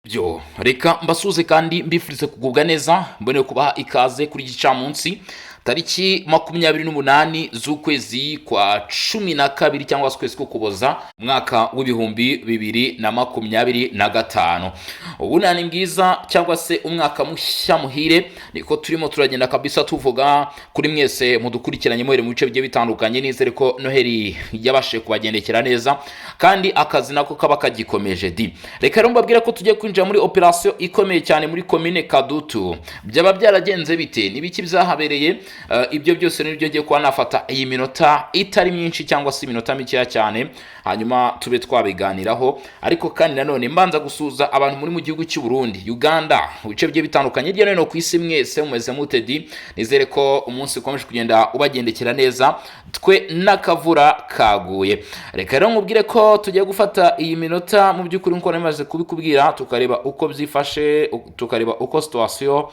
Byo reka mbasuze kandi mbifurize kugubwa neza, mbone kubaha ikaze kuri iki gicamunsi, tariki 28 z'ukwezi kwa 12 cyangwa se ukwezi k'Ukuboza, umwaka w'2025. Ubunani bwiza cyangwa se umwaka mushya muhire, niko turimo turagenda kabisa tuvuga kuri mwese mudukurikiranye muhere mu bice bigiye bitandukanye. Nizere ko Noheli yabashije kubagendekera neza kandi akazi nako kaba kagikomeje di. Reka rero mbabwire ko tugiye kwinjira muri operasiyo ikomeye cyane muri komine Kadutu. Byaba byaragenze bite? N'ibiki byahabereye? Ibyo byose nibyo ngiye kuba nafata iyi minota itari myinshi cyangwa se iminota mikeya cyane, hanyuma tube twabiganiraho. Ariko kandi nanone mbanza gusuhuza abantu muri mu gihugu cy'u Burundi, Uganda, mu bice bigiye bitandukanye hirya no hino ku isi. Mwese mumeze mute di? Nizere ko umunsi ukomeje kugenda ubagendekera neza, twe n'akavura kaguye. Reka rero nkubwire ko tugiye gufata iyi minota mu by'ukuri, nkuko namaze kubikubwira, tukareba uko byifashe, tukareba uko situation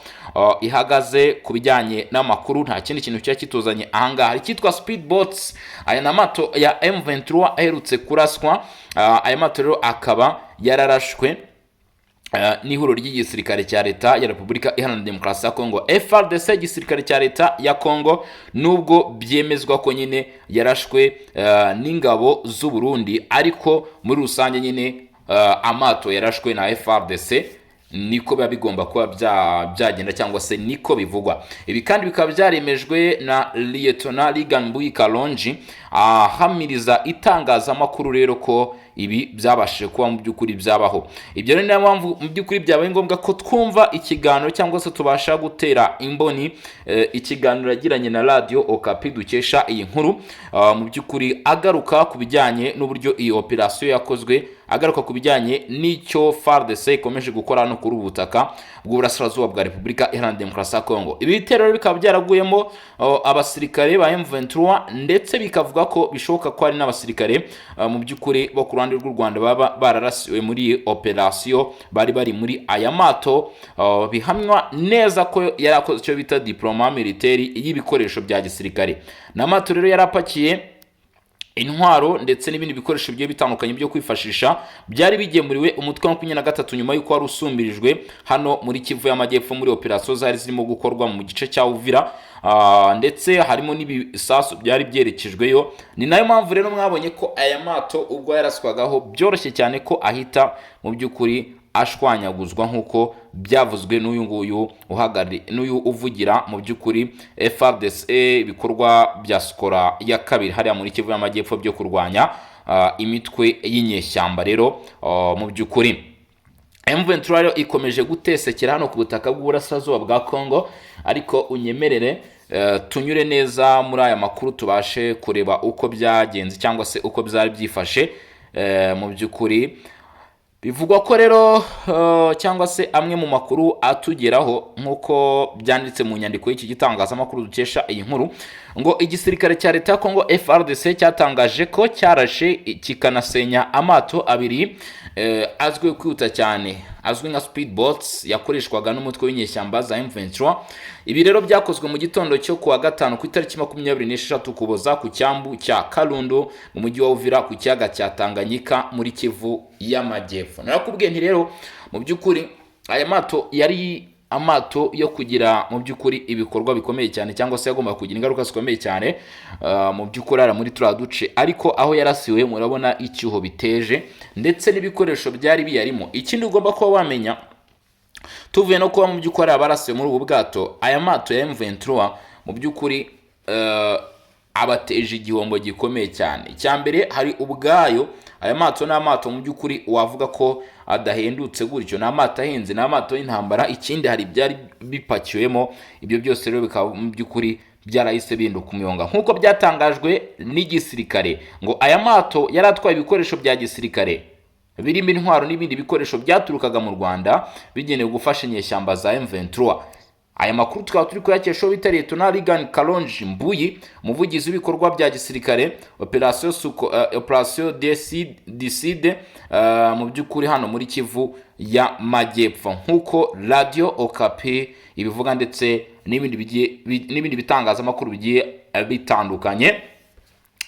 ihagaze ku bijyanye n'amakuru. Nta kindi kintu kiba kituzanye ahangaha. Hari icyitwa speedboats, aya ni amato ya M23 aherutse kuraswa. Aya mato rero akaba yararashwe n'ihuriro ry'igisirikare cya Leta ya Repubulika Iharanira Demokarasi ya Kongo, FARDC, igisirikare cya Leta ya Kongo, nubwo byemezwa ko nyine yarashwe n'ingabo z'u Burundi, ariko muri rusange nyine amato yarashwe na FARDC, niko biba bigomba kuba byagenda cyangwa se niko bivugwa. Ibi kandi bikaba byaremejwe na Lieutenant Reagan Mbuyi Kalonji, ahamiriza itangazamakuru rero ko ibi byabashije kuba mu by'ukuri byabaho. Ibyo rero niyo mpamvu mu by'ukuri byabaye ngombwa ko twumva ikiganiro cyangwa se tubasha gutera imboni ikiganiro yagiranye na Radiyo Okapi dukesha iyi nkuru. Mu by'ukuri agaruka ku bijyanye n'uburyo iyi operasiyo yakozwe, agaruka ku bijyanye n'icyo FARDC ikomeje gukora hano kuri ubu butaka bw'uburasirazuba bwa Repubulika Iharanira Demokarasi ya Kongo. Ibi bitero rero bikaba byaraguyemo abasirikare ba M23, ndetse bikavuga ko bishoboka ko hari n'abasirikare mu by'ukuri bo ku ruhande rw'u Rwanda baba bararasiwe muri iyi operasiyo, bari bari muri aya mato, bihamywa neza ko yari akoze icyo bita déploiement militaire y'ibikoresho bya gisirikare. Ni amato rero yari apakiye intwaro ndetse n'ibindi bikoresho bigiye bitandukanye byo kwifashisha, byari bigemuriwe umutwe wa 23 nyuma y'uko wari usumbirijwe hano muri Kivu y'Amajyepfo muri operasiyo zari zirimo gukorwa mu gice cya Uvira, ndetse harimo n'ibisasu byari byerekejweyo. Ni nayo mpamvu rero mwabonye ko aya mato ubwo yaraswagaho byoroshye cyane ko ahita mu by'ukuri ashwanyaguzwa, nk'uko byavuzwe n'uyu nguyu uhagarariye, n'uyu uvugira mu by'ukuri FARDC, ibikorwa bya Sokola ya kabiri hariya muri Kivu y'Amajyepfo byo kurwanya imitwe y'inyeshyamba. Rero mu by'ukuri M23 rero ikomeje gutesekera hano ku butaka bw'uburasirazuba bwa Congo. Ariko unyemerere tunyure neza muri aya makuru, tubashe kureba uko byagenze cyangwa se uko byari byifashe. Mu by'ukuri bivugwa ko rero cyangwa se amwe mu makuru atugeraho, nk'uko byanditse mu nyandiko y'iki gitangazamakuru dukesha iyi nkuru, ngo igisirikare cya Leta ya Kongo FARDC cyatangaje ko cyarashe kikanasenya amato abiri azwiho kwihuta cyane, azwi nka speedboats, yakoreshwaga n'umutwe w'inyeshyamba za M23. Ibi rero byakozwe mu gitondo cyo kuwa gatanu ku itariki 26 Ukuboza ku cyambu cya Kalundu mu mujyi wa Uvira ku kiyaga cya Tanganyika muri Kivu y'Amajyepfo. Narakubwiye nti rero mu by'ukuri aya mato yari amato yo kugira mu by'ukuri ibikorwa bikomeye cyane, cyangwa se yagomba kugira ingaruka zikomeye cyane mu by'ukuri ara muri turiya duce, ariko aho yarasiwe murabona icyuho biteje ndetse n'ibikoresho byari biyarimo. Ikindi ugomba kuba wamenya, tuvuye no kuba mu by'ukuri abarasiwe muri ubu bwato, aya mato ya M23 mu by'ukuri abateje igihombo gikomeye cyane. Icya mbere, hari ubwayo aya mato ni amato mu by'ukuri wavuga ko adahendutse gutyo, ni amato ahenze, ni amato y'intambara. Ikindi, hari ibyari bipakiwemo. Ibyo byose rero bikaba mu by'ukuri byarahise bihinduka umuyonga. Nk'uko byatangajwe n'igisirikare, ngo aya mato yari atwaye ibikoresho bya gisirikare birimo intwaro n'ibindi bikoresho byaturukaga mu Rwanda bigenewe gufasha inyeshyamba za M23. Aya makuru tukaba turi kuyakesha uwo bita Liyetona Reagan Kalonji Mbuyi, umuvugizi w'ibikorwa bya gisirikare operasiyo suko, operasiyo Decide mu by'ukuri hano muri Kivu y'Amajyepfo, nk'uko Radio Okapi ibivuga ndetse n'ibindi bitangazamakuru bigiye bitandukanye.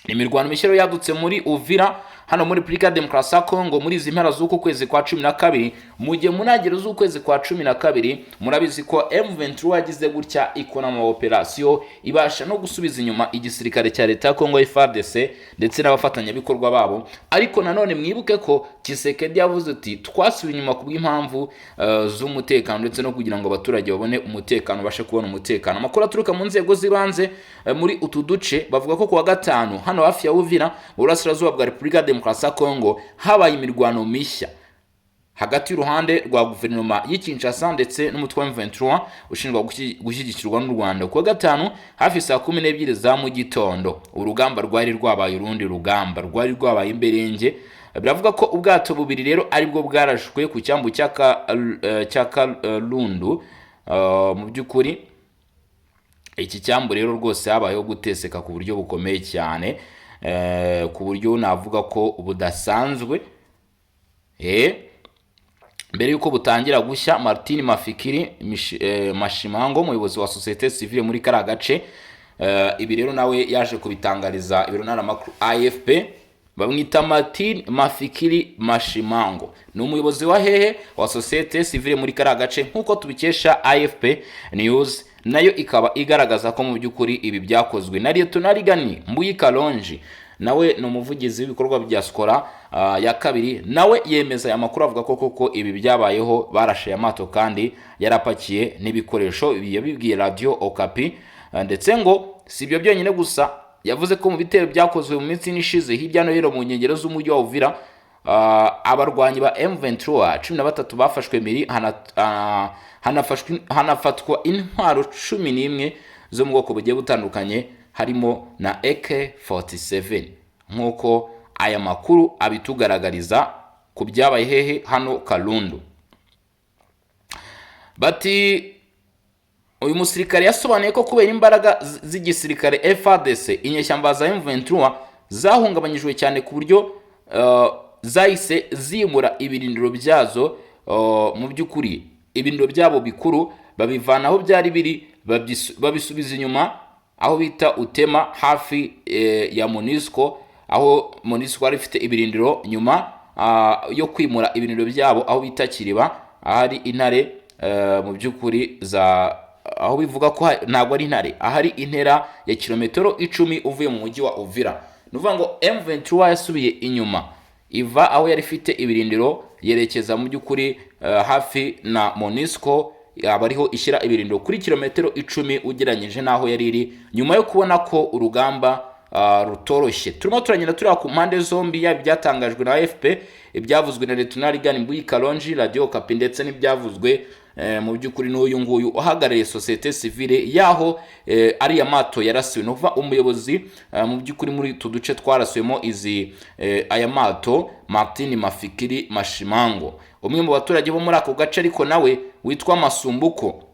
Imirwano mishya rero yadutse muri Uvira. Hano muri Repubulika ya Demokarasi ya Kongo, muri izi mpera z'uku kwezi kwa 12, mu gihe mu ntangiriro z'ukwezi kwa 12, murabizi ko M23 yagize gutya ikora ama operasiyo, ibasha no gusubiza inyuma igisirikare cya leta ya Kongo FARDC ndetse n'abafatanyabikorwa babo. Ariko nanone mwibuke ko Tshisekedi yavuze ati: "Twasubiye inyuma ku bw'impamvu z'umutekano ndetse no kugira ngo abaturage babone umutekano, babashe kubona umutekano." Amakuru aturuka mu nzego z'ibanze muri utu duce bavuga ko kuwa gatanu, hano hafi ya Uvira mu burasirazuba bwa Repubulika ya Demokarasi ya Kongo, habaye imirwano mishya hagati y'uruhande rwa guverinoma y'i Kinshasa ndetse n'umutwe wa M23 ushinjwa gushyigikirwa n'u Rwanda. Kuwa gatanu hafi saa 12 za mu gitondo, urugamba rwari rwabaye urundi rugamba, rwari rwabaye imberenge. Biravuga ko ubwato bubiri rero aribwo bwarashwe ku cyambu cya Kalundu. Mu by'ukuri iki cyambu rero rwose habayeho guteseka ku buryo bukomeye cyane, ku buryo navuga ko budasanzwe. Mbere y'uko butangira gushya, Martin Mafikiri Mashimango, umuyobozi wa sosiyete sivile muri kariya gace, ibi rero nawe yaje kubitangariza ibiro ntaramakuru AFP. Bamwita Martin Mafikiri Mashimango, ni umuyobozi wa hehe? Wa sosiyete sivile muri kariya gace, nk'uko tubikesha AFP News, nayo ikaba igaragaza ko mu by'ukuri ibi byakozwe na Liyetona Rigani Mbuyi Kalonji, nawe ni umuvugizi w'ibikorwa bya Sokola ya kabiri. Nawe yemeza aya makuru, avuga ko koko ibi byabayeho, barashe amato kandi yarapakiye n'ibikoresho. Ibi yabibwiye Radio Okapi. Ndetse ngo si ibyo byonyine gusa, yavuze ko mu bitero byakozwe mu minsi ishize hirya no hino mu nkengero z'umujyi wa Uvira, abarwanyi ba M23 13 bafashwe miri, hanafatwa intwaro 11 zo mu bwoko bugiye butandukanye, harimo na AK47, nk'uko aya makuru abitugaragariza ku byabaye hehe? Hano Kalundu. Bati uyu musirikare yasobanuye ko kubera imbaraga z'igisirikare FARDC, inyeshyamba za M23 zahungabanyijwe cyane ku buryo zahise zimura ibirindiro byazo. Mu by'ukuri ibirindiro byabo bikuru babivana aho byari biri, babisubiza inyuma aho bita Utema, hafi ya MONUSCO, aho MONUSCO yari ifite ibirindiro, nyuma yo kwimura ibirindiro byabo aho bita Kiriba, ahari intare. Mu by'ukuri za aho bivuga ko ntabwo ari intare, ahari intera ya kilometero 10 uvuye mu mujyi wa Uvira. Ni ukuvuga ngo M23 yasubiye inyuma, iva aho yari ifite ibirindiro, yerekeza mu by'ukuri hafi na MONUSCO, yaba ariho ishyira ibirindiro kuri kilometero 10 ugereranyije n'aho yari iri, nyuma yo kubona ko urugamba rutoroshye. Turimo turagenda tureba ku mpande zombi, yaba ibyatangajwe na AFP, ibyavuzwe na Lieutenant Rigani Mbuyi Kalonji, Radio Okapi, ndetse n'ibyavuzwe mu by'ukuri n'uyu nguyu uhagarariye sosiyete sivile yaho ariya mato yarasiwe. Ni ukuvuga umuyobozi mu by'ukuri muri utu duce twarasiwemo izi aya mato, Martin Mafikiri Mashimango. Umwe mu baturage bo muri ako gace ariko nawe witwa Masumbuko,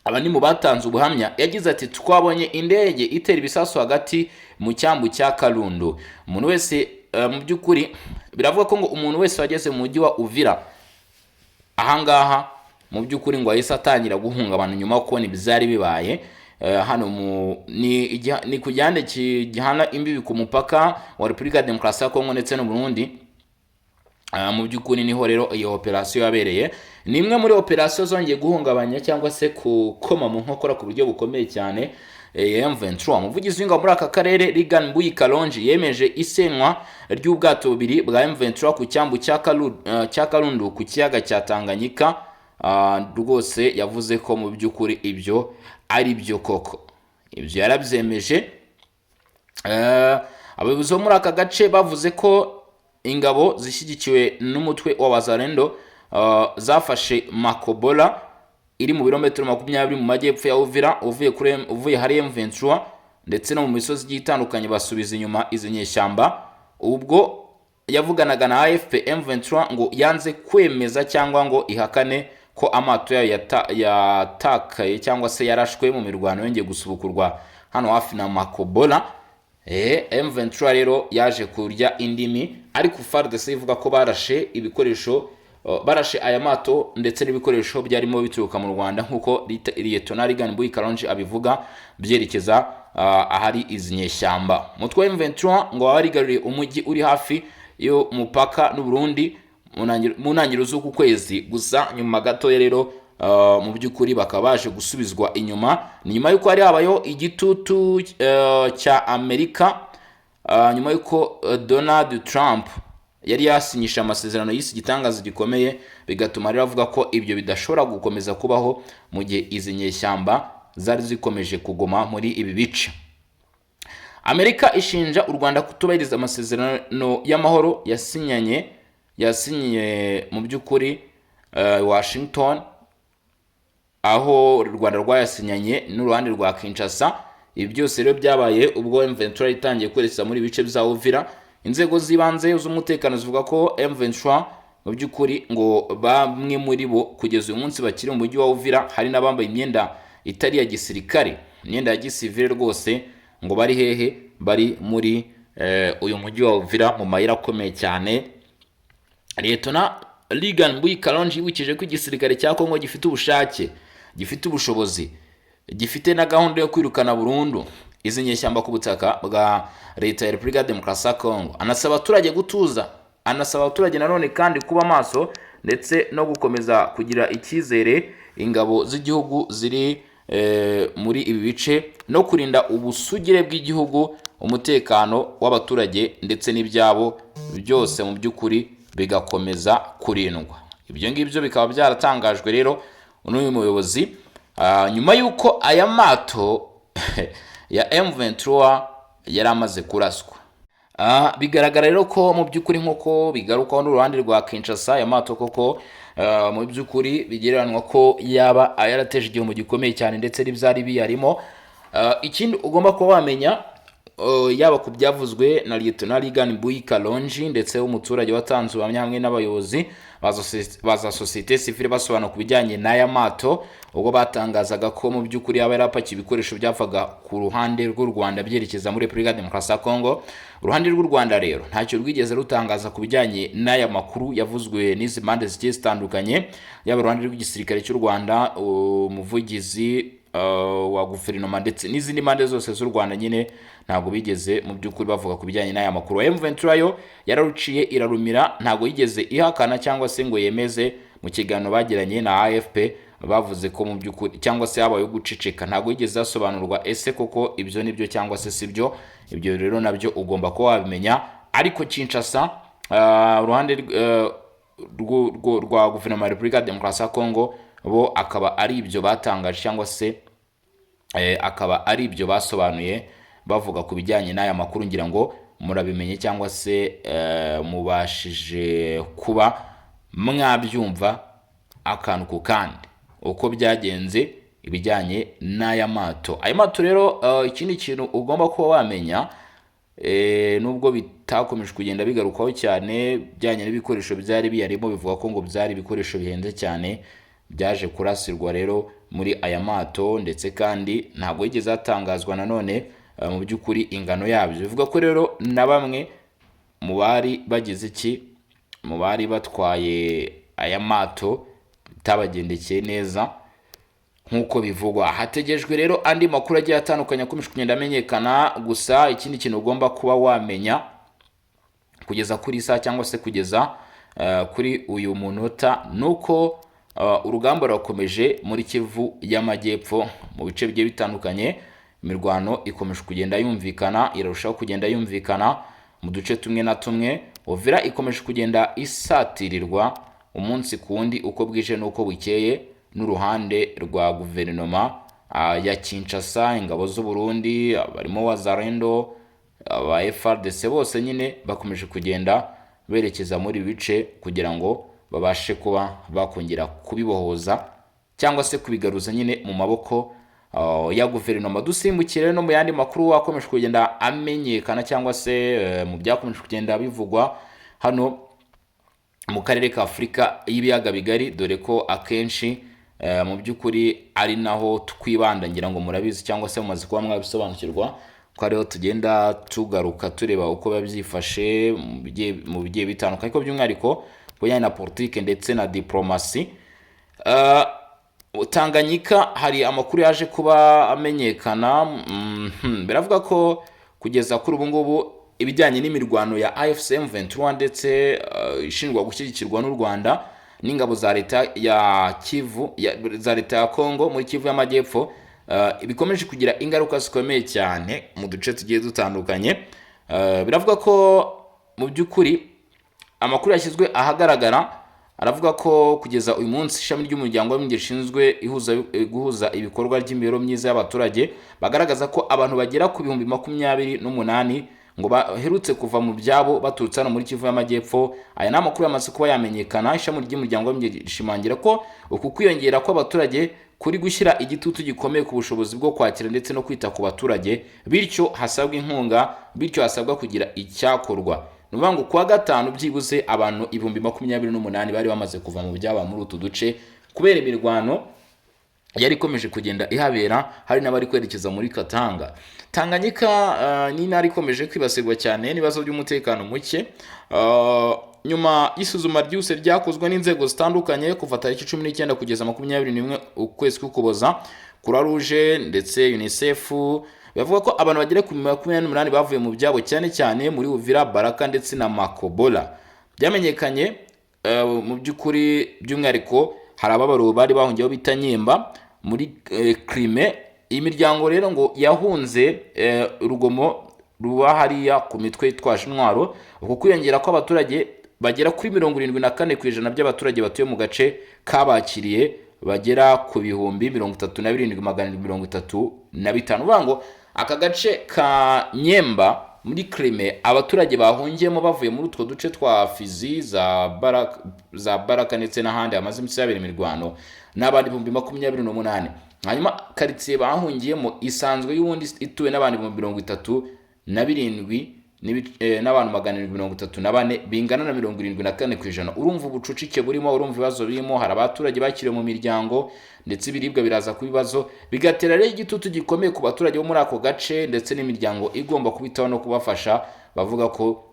aba ni mu batanze ubuhamya, yagize ati: "Twabonye indege itera ibisasu hagati mu cyambu cya Kalundu. Umuntu wese mu by'ukuri biravuga ko ngo umuntu wese wageze mu mujyi wa Uvira ahangaha, mu by'ukuri ngo yahise atangira guhungabana nyuma yo kubona ibyari bibaye." Hano ni ku gihande gihana imbibi ku mupaka wa Repubulika ya Demokarasi ya Kongo ndetse n'u Burundi. Mu by'ukuri niho rero iyo operasiyo yabereye. Ni imwe muri operasiyo zongeye guhungabanya cyangwa se gukoma mu nkokora ku buryo bukomeye cyane M23. Umuvugizi w'ingabo muri aka karere, Regan Mbuyi Kalonji, yemeje isenwa ry'ubwato bubiri bwa M23 ku cyambu cya Kalundu ku kiyaga cya Tanganyika. Rwose yavuze ko mu by'ukuri ibyo ari byo koko, ibyo yarabyemeje. Abayobozi bo muri aka gace bavuze ko ingabo zishyigikiwe n'umutwe wa Wazalendo zafashe Makobola iri mu birometero 20 mu majyepfo ya Uvira uvuye hari M23, ndetse no mu misozi igiye itandukanye, basubiza inyuma izi nyeshyamba. Ubwo yavuganaga na AFP, M23 ngo yanze kwemeza cyangwa ngo ihakane ko amato yayo yatakaye cyangwa se yarashwe mu mirwano yongeye gusubukurwa hano hafi na Makobola. M23 rero yaje kurya indimi, ariko FARDC ivuga ko barashe ibikoresho, barashe aya mato ndetse n'ibikoresho byarimo bituruka mu Rwanda, nk'uko Lieutenant Regan Mbuyi Kalonji abivuga, byerekeza ahari izi nyeshyamba. Umutwe wa M23 ngo waba warigaruriye umujyi uri hafi y'umupaka n'u Burundi mu ntangiriro z'uku kwezi. Gusa nyuma gatoya rero, mu by'ukuri bakaba baje gusubizwa inyuma. Ni nyuma y'uko hari habayeho igitutu cya Amerika, nyuma y'uko Donald Trump yari yasinyisha amasezerano y'isi igitangaza gikomeye, bigatuma rero avuga ko ibyo bidashobora gukomeza kubaho mu gihe izi nyeshyamba zari zikomeje kuguma muri ibi bice. Amerika ishinja u Rwanda kutubahiriza amasezerano y'amahoro yasinyanye, yasinyiye mu by'ukuri Washington, aho u Rwanda rwayasinyanye n'uruhande rwa Kinshasa. Ibi byose rero byabaye ubwo M23 itangiye kwerekeza muri ibice bya Uvira. Inzego z'ibanze z'umutekano zivuga ko M23 mu by'ukuri ngo bamwe muri bo kugeza uyu munsi bakiri mu mujyi wa Uvira, hari n'abambaye imyenda itari iya gisirikare, imyenda ya gisivile rwose. Ngo bari hehe? Bari muri uyu mujyi wa Uvira mu mayira akomeye cyane. Liyetona Reagan Mbuyi Kalonji yibukije ko igisirikare cya Kongo gifite ubushake, gifite ubushobozi, gifite na gahunda yo kwirukana burundu izi nyeshyamba ku butaka bwa Leta ya Repubulika ya Demokarasi ya Kongo. Anasaba abaturage gutuza, anasaba abaturage nanone kandi kuba maso ndetse no gukomeza kugira icyizere ingabo z'igihugu ziri muri ibi bice, no kurinda ubusugire bw'igihugu, umutekano w'abaturage ndetse n'ibyabo byose mu by'ukuri bigakomeza kurindwa. Ibyo ngibyo bikaba byaratangajwe rero n'uyu muyobozi nyuma y'uko aya mato ya M23 yari amaze kuraswa. Bigaragara rero ko mu by'ukuri, nk'uko bigarukwaho n'uruhande rwa Kinshasa, aya mato koko mu by'ukuri bigereranwa ko yaba yarateje igihombo gikomeye cyane ndetse n'ibyari biyarimo. Ikindi ugomba kuba wamenya, yaba ku byavuzwe na Lieutenant Reagan Mbuyi Kalonji ndetse w'umuturage watanze ubuhamya hamwe n'abayobozi ba za sosiyete sivile basobanura ku bijyanye n'aya mato, ubwo batangazaga ko mu by'ukuri yaba yarapakiye ibikoresho byavaga ku ruhande rw'u Rwanda byerekeza muri Repubulika ya Demokarasi ya Kongo. Uruhande rw'u Rwanda rero ntacyo rwigeze rutangaza ku bijyanye n'aya makuru yavuzwe n'izi mpande zigiye zitandukanye, yaba uruhande rw'igisirikare cy'u Rwanda, umuvugizi wa guverinoma ndetse n'izindi mpande zose z'u Rwanda nyine, ntabwo bigeze mu by'ukuri bavuga ku bijyanye n'aya makuru. M23 yo yararuciye irarumira, ntabwo yigeze ihakana cyangwa se ngo yemeze. Mu kiganiro bagiranye na AFP bavuze ko mu by'ukuri cyangwa se habayeho guceceka, ntabwo yigeze hasobanurwa ese koko ibyo nibyo cyangwa se sibyo. Ibyo rero nabyo ugomba kuba wabimenya. Ariko Kinshasa, uruhande rwa guverinoma ya Repubulika ya Demokarasi ya Kongo, bo akaba ari ibyo batangaje cyangwa se akaba ari ibyo basobanuye bavuga ku bijyanye n'aya makuru. Ngira ngo murabimenye cyangwa se mubashije kuba mwabyumva akantu ku kandi uko byagenze ibijyanye n'aya mato. Aya mato rero, ikindi kintu ugomba kuba wamenya, nubwo bitakomeje kugenda bigarukwaho cyane, bijyanye n'ibikoresho byari biyarimo, bivuga ko ngo byari ibikoresho bihenze cyane byaje kurasirwa rero muri aya mato, ndetse kandi ntabwo yigeze hatangazwa nanone mu by'ukuri ingano yabyo. Bivuga ko rero na bamwe mu bari bagize iki, mu bari batwaye aya mato, bitabagendekeye neza nk'uko bivugwa. Hategejwe rero andi makuru agiye atandukanye akomeje kugenda amenyekana. Gusa ikindi kintu ugomba kuba wamenya kugeza kuri isaha cyangwa se kugeza kuri uyu munota ni uko urugamba rurakomeje muri Kivu y'Amajyepfo mu bice bigiye bitandukanye. Imirwano ikomeje kugenda yumvikana, irarushaho kugenda yumvikana mu duce tumwe na tumwe. Uvira ikomeje kugenda isatirirwa umunsi ku wundi, uko bwije n'uko bukeye, n'uruhande rwa guverinoma ya Kinshasa, ingabo z'u Burundi, barimo Wazalendo, aba FARDC, bose nyine bakomeje kugenda berekeza muri ibi bice kugira ngo babashe kuba bakongera kubibohoza cyangwa se kubigaruza nyine mu maboko ya guverinoma. Dusimbukire no mu yandi makuru akomeje kugenda amenyekana cyangwa se mu byakomeje kugenda bivugwa hano mu karere ka Afurika y'Ibiyaga Bigari, dore ko akenshi mu by'ukuri ari naho twibanda. Ngira ngo murabizi cyangwa se mumaze kuba mwabisobanukirwa ko ariho tugenda tugaruka tureba uko biba byifashe mu bigiye bitandukanye, ariko by'umwihariko ku bijyanye na politike ndetse na diplomasi. Tanganyika hari amakuru yaje kuba amenyekana. Biravuga ko kugeza kuri ubu ngubu ibijyanye n'imirwano ya AFC M23 ndetse ishinjwa gushyigikirwa n'u Rwanda n'ingabo za leta ya Kivu za leta ya Congo muri Kivu y'Amajyepfo, bikomeje kugira ingaruka zikomeye cyane mu duce tugiye dutandukanye. Biravuga ko mu by'ukuri amakuru yashyizwe ahagaragara aravuga ko kugeza uyu munsi ishami ry'umuryango w'abibumbye rishinzwe guhuza ibikorwa by'imibereho myiza y'abaturage bagaragaza ko abantu bagera ku 28,000 ngo baherutse kuva mu byabo baturutse hano muri Kivu y'Amajyepfo. Aya ni amakuru yamaze kuba yamenyekana. Ishami ry'umuryango w'abibumbye rishimangira ko uku kwiyongera kw'abaturage kuri gushyira igitutu gikomeye ku bushobozi bwo kwakira ndetse no kwita ku baturage, bityo hasabwa inkunga, bityo hasabwa kugira icyakorwa. Ni ukuvuga ngo kuwa gatanu byibuze abantu 28,000 bari bamaze kuva mu byabo muri utu duce kubera imirwano yari ikomeje kugenda ihabera, hari n'abari kwerekeza muri Katanga. Tanganyika ni intara ikomeje kwibasirwa cyane n'ibibazo by'umutekano muke. Nyuma y'isuzuma ryihuse ryakozwe n'inzego zitandukanye kuva tariki 19 kugeza 21 ukwezi k'Ukuboza, Croix Rouge ndetse UNICEF bavuga ko abantu bagera ku 28 bavuye mu byabo, cyane cyane muri Uvira, Baraka ndetse na Makobola. Byamenyekanye mu by'ukuri by'umwihariko hari ababaruwe bari bahungiyeho bita Nyemba muri Crime. Iyi miryango rero ngo yahunze urugomo ruba hariya ku mitwe yitwaje intwaro. Uku kwiyongera kw'abaturage bagera kuri 74% by'abaturage batuye mu gace kabakiriye, bagera ku 37,735. Uvuga ngo aka gace ka Nyemba muri Crime, abaturage bahungiyemo bavuye muri utwo duce twa Fizi, za Baraka ndetse n'ahandi hamaze iminsi habera imirwano, n'abandi 28,000. Hanyuma karitsiye bahungiyemo isanzwe y'ubundi ituwe n'abantu 37,000 n'abantu 734, bingana na 74%. Urumva ubucucike burimo, urumva ibibazo birimo. Hari abaturage bakiriwe mu miryango, ndetse ibiribwa biraza ku bibazo, bigatera rero igitutu gikomeye ku baturage bo muri ako gace ndetse n'imiryango igomba kubitaho no kubafasha. Bavuga ko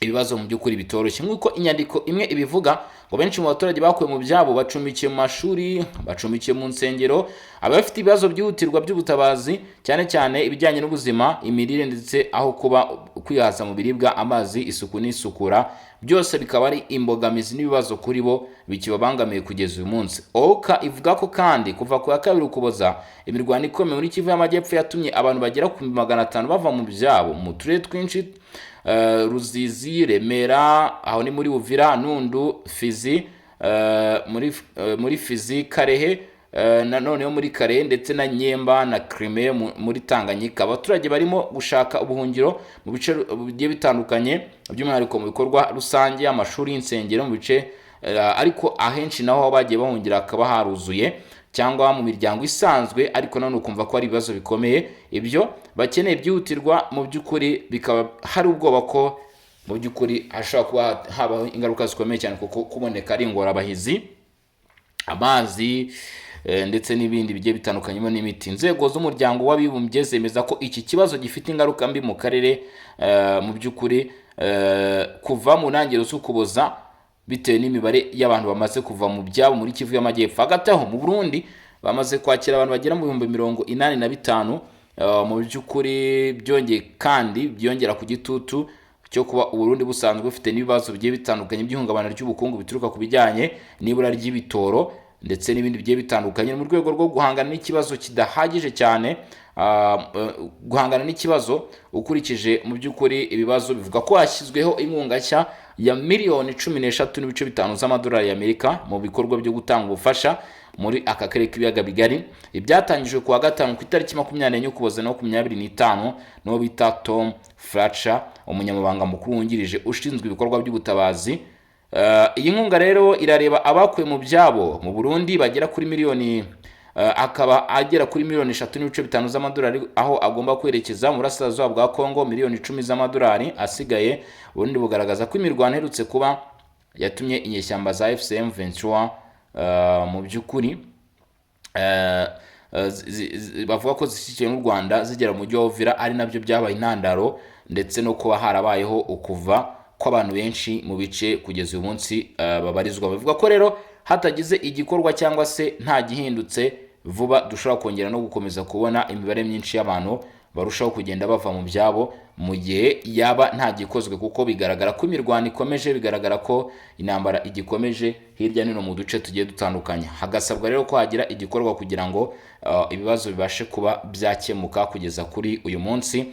ibibazo mu by'ukuri bitoroshye. Nk'uko inyandiko imwe ibivuga, ngo benshi mu baturage bakuwe mu byabo bacumbikiye mu mashuri, bacumbikiye mu nsengero. Abafite ibibazo byihutirwa by'ubutabazi, cyane cyane ibijyanye n'ubuzima, imirire ndetse aho kuba, kwihaza mu biribwa, amazi, isuku n'isukura, byose bikaba ari imbogamizi n'ibibazo kuri bo bikibabangamiye kugeza uyu munsi. OCHA ivuga ko kandi kuva ku ya 2 Ukuboza, imirwano ikomeye muri Kivu y'Amajyepfo yatumye abantu bagera ku 500 bava mu byabo mu turere twinshi, Ruzizi, Remera, aho ni muri Uvira, Nundu, Fizi, muri Fizi, Karehe, nanone yo muri Karehe ndetse na Nyemba na Crimea muri Tanganyika. Abaturage barimo gushaka ubuhungiro mu bice bigiye bitandukanye, by'umwihariko mu bikorwa rusange, amashuri, insengero mu bice, ariko ahenshi naho aho bagiye bahungira hakaba haruzuye, cyangwa mu miryango isanzwe, ariko nanone ukumva ko ari ibibazo bikomeye. Ibyo bakeneye byihutirwa mu by'ukuri bikaba hari ubwoba ko mu by'ukuri hashobora kuba habaho ingaruka zikomeye cyane, kuko kuboneka ari ingorabahizi, amazi ndetse n'ibindi bigiye bitandukanye n'imiti. Inzego z'umuryango w'abibumbye zemeza ko iki kibazo gifite ingaruka mbi mu karere mu by'ukuri kuva mu ntangiriro z'Ukuboza, bitewe n'imibare y'abantu bamaze kuva mu byabo muri Kivu y'Amajyepfo. Hagati aho mu Burundi bamaze kwakira abantu bagera mu 85,000. Mu by'ukuri byongeye kandi byongera ku gitutu cyo kuba Uburundi busanzwe bufite n'ibibazo bigiye bitandukanye by'ihungabana ry'ubukungu bituruka ku bijyanye n'ibura ry'ibitoro ndetse n'ibindi bigiye bitandukanye. Mu rwego rwo guhangana n'ikibazo kidahagije cyane, guhangana n'ikibazo ukurikije mu by'ukuri ibibazo, bivuga ko hashyizweho inkunga nshya ya miliyoni 13.5 z'amadolari y'Amerika mu bikorwa byo gutanga ubufasha muri aka karere k'ibiyaga bigari. Ibyatangijwe kuwa gatanu ku itariki 24 Ukuboza na 25 n'uwo bita Tom Fletcher, umunyamabanga mukuru wungirije ushinzwe ibikorwa by'ubutabazi. Iyi nkunga rero irareba abakuwe mu byabo mu Burundi bagera kuri miliyoni, akaba agera kuri miliyoni 3.5 z'amadolari, aho agomba kwerekeza mu burasirazuba bwa Congo miliyoni 10 z'amadolari asigaye. Uburundi bugaragaza ko imirwano iherutse kuba yatumye inyeshyamba za AFC M23 mu by'ukuri bavuga ko zishyigikiwe n'u Rwanda zigera mu mujyi wa Uvira, ari nabyo byabaye intandaro ndetse no kuba harabayeho ukuva kw'abantu benshi mu bice kugeza uyu munsi babarizwa. Bavuga ko rero hatagize igikorwa cyangwa se nta gihindutse vuba, dushobora kongera no gukomeza kubona imibare myinshi y'abantu. barushaho kugenda bava mu byabo mu gihe yaba nta gikozwe, kuko bigaragara ko imirwano ikomeje, bigaragara ko intambara igikomeje hirya no hino mu duce tugiye dutandukanye. Hagasabwa rero ko hagira igikorwa kugira ngo ibibazo bibashe kuba byakemuka. Kugeza kuri uyu munsi,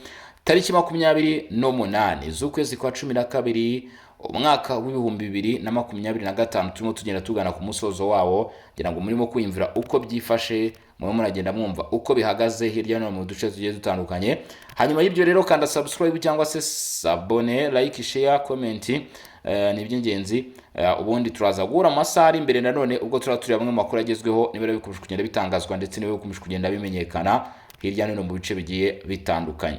tariki 28 z'ukwezi kwa 12, umwaka w'2025, turimo tugenda tugana ku musozo wawo. Ngira ngo murimo kwiyumvira uko byifashe, murimo muragenda mwumva uko bihagaze hirya no hino mu duce tugiye dutandukanye. Hanyuma y'ibyo rero, kanda subscribe cyangwa se s'abonner, like, share, comment, ni iby'ingenzi. Ubundi turaza guhura mu masaha ari imbere nanone, ubwo turaba turi bamwe mu makuru agezweho, niba bikomeje kugenda bitangazwa ndetse niba bikomeje kugenda bimenyekana hirya no hino mu bice bigiye bitandukanye.